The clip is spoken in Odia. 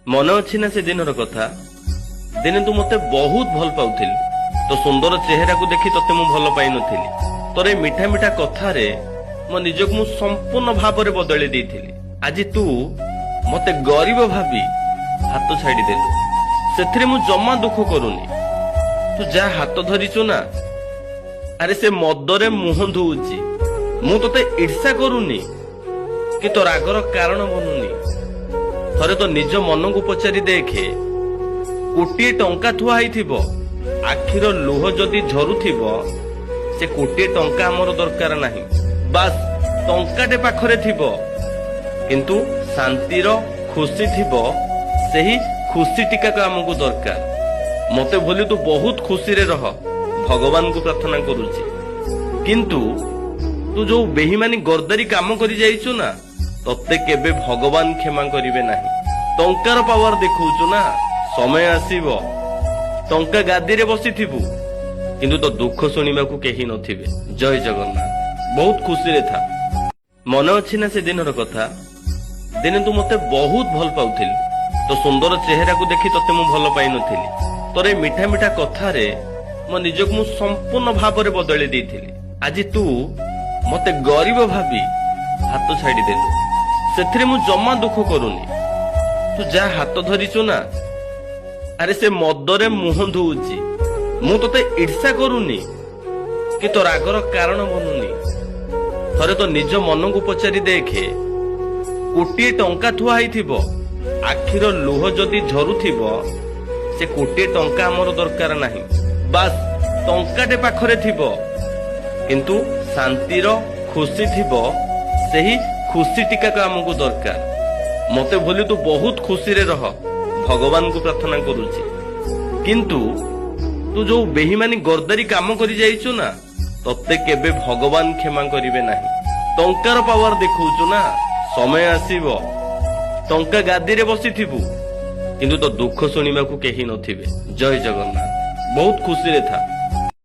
ମନେ ଅଛି ନା ସେ ଦିନର କଥା? ଦିନେ ତୁ ମତେ ବହୁତ ଭଲ ପାଉଥିଲୁ। ତୋ ସୁନ୍ଦର ଚେହେରାକୁ ଦେଖି ତତେ ମୁଁ ଭଲ ପାଇନଥିଲି। ତୋର ଏ ମିଠା ମିଠା କଥାରେ ମୋ ନିଜକୁ ମୁଁ ସମ୍ପୂର୍ଣ୍ଣ ଭାବରେ ବଦଳେଇ ଦେଇଥିଲି। ଆଜି ତୁ ମତେ ଗରିବ ଭାବି ହାତ ଛାଡ଼ିଦେଲୁ, ସେଥିରେ ମୁଁ ଜମା ଦୁଃଖ କରୁନି। ତୁ ଯାହା ହାତ ଧରିଛୁ ନା, ଆରେ ସେ ମଦରେ ମୁହଁ ଧୋଉଛି। ମୁଁ ତତେ ଈର୍ଷା କରୁନି କି ତୋ ରାଗର କାରଣ ବନୁନି। ଥରେ ତ ନିଜ ମନକୁ ପଚାରି ଦେଖେ, କୋଟିଏ ଟଙ୍କା ଥୁଆ ହେଇଥିବ, ଆଖିର ଲୁହ ଯଦି ଝରୁଥିବ, ସେ କୋଟିଏ ଟଙ୍କା ଆମର ଦରକାର ନାହିଁ। ବାସ୍ ଟଙ୍କାଟେ ପାଖରେ ଥିବ କିନ୍ତୁ ଶାନ୍ତିର ଖୁସି ଥିବ, ସେହି ଖୁସି ଟିକାକ ଆମକୁ ଦରକାର। ମତେ ଭୁଲି ତୁ ବହୁତ ଖୁସିରେ ରହ, ଭଗବାନଙ୍କୁ ପ୍ରାର୍ଥନା କରୁଛି। କିନ୍ତୁ ତୁ ଯୋଉ ବେହିମାନି ଗର୍ଦାରୀ କାମ କରି ଯାଇଛୁ ନା, ତତେ କେବେ ଭଗବାନ କ୍ଷମା କରିବେ ନାହିଁ। ଟଙ୍କାର ପାୱାର ଦେଖଉଛୁ ନା, ସମୟ ଆସିବ ଟଙ୍କା ଗାଦିରେ ବସିଥିବୁ କିନ୍ତୁ ତୋ ଦୁଃଖ ଶୁଣିବାକୁ କେହି ନଥିବେ। ଜୟ ଜଗନ୍ନାଥ। ବହୁତ ଖୁସିରେ ଥା। ମନେ ଅଛି ନା ସେ ଦିନର କଥା? ଦିନେ ତୁ ମତେ ବହୁତ ଭଲ ପାଉଥିଲୁ। ତୋ ସୁନ୍ଦର ଚେହେରାକୁ ଦେଖି ତତେ ମୁଁ ଭଲ ପାଇନଥିଲି। ତୋର ଏ ମିଠା ମିଠା କଥାରେ ମୋ ନିଜକୁ ମୁଁ ସମ୍ପୂର୍ଣ୍ଣ ଭାବରେ ବଦଳେଇ ଦେଇଥିଲି। ଆଜି ତୁ ମତେ ଗରିବ ଭାବି ହାତ ଛାଡ଼ିଦେଲୁ, ସେଥିରେ ମୁଁ ଜମା ଦୁଃଖ କରୁନି। ତୁ ଯାହା ହାତ ଧରିଛୁ ନା, ଆରେ ସେ ମଦରେ ମୁହଁ ଧୋଉଛି। ମୁଁ ତତେ ଈର୍ଷା କରୁନି କି ତୋ ରାଗର କାରଣ ବନୁନି। ଥରେ ତ ନିଜ ମନକୁ ପଚାରି ଦେଖେ, କୋଟିଏ ଟଙ୍କା ଥୁଆ ହେଇଥିବ, ଆଖିର ଲୁହ ଯଦି ଝରୁଥିବ, ସେ କୋଟିଏ ଟଙ୍କା ଆମର ଦରକାର ନାହିଁ। ବାସ୍ ଟଙ୍କାଟେ ପାଖରେ ଥିବ କିନ୍ତୁ ଶାନ୍ତିର ଖୁସି ଥିବ, ସେହି ଖୁସି ଟିକାକ ଆମକୁ ଦରକାର। ମତେ ଭୁଲି ତୁ ବହୁତ ଖୁସିରେ ରହ, ଭଗବାନଙ୍କୁ ପ୍ରାର୍ଥନା କରୁଛି। କିନ୍ତୁ ତୁ ଯୋଉ ବେହିମାନି ଗର୍ଦାରୀ କାମ କରି ଯାଇଛୁ ନା, ତତେ କେବେ ଭଗବାନ କ୍ଷମା କରିବେ ନାହିଁ। ଟଙ୍କାର ପାୱାର ଦେଖଉଛୁ ନା, ସମୟ ଆସିବ ଟଙ୍କା ଗାଦିରେ ବସିଥିବୁ କିନ୍ତୁ ତୋ ଦୁଃଖ ଶୁଣିବାକୁ କେହି ନଥିବେ। ଜୟ ଜଗନ୍ନାଥ। ବହୁତ ଖୁସିରେ ଥା।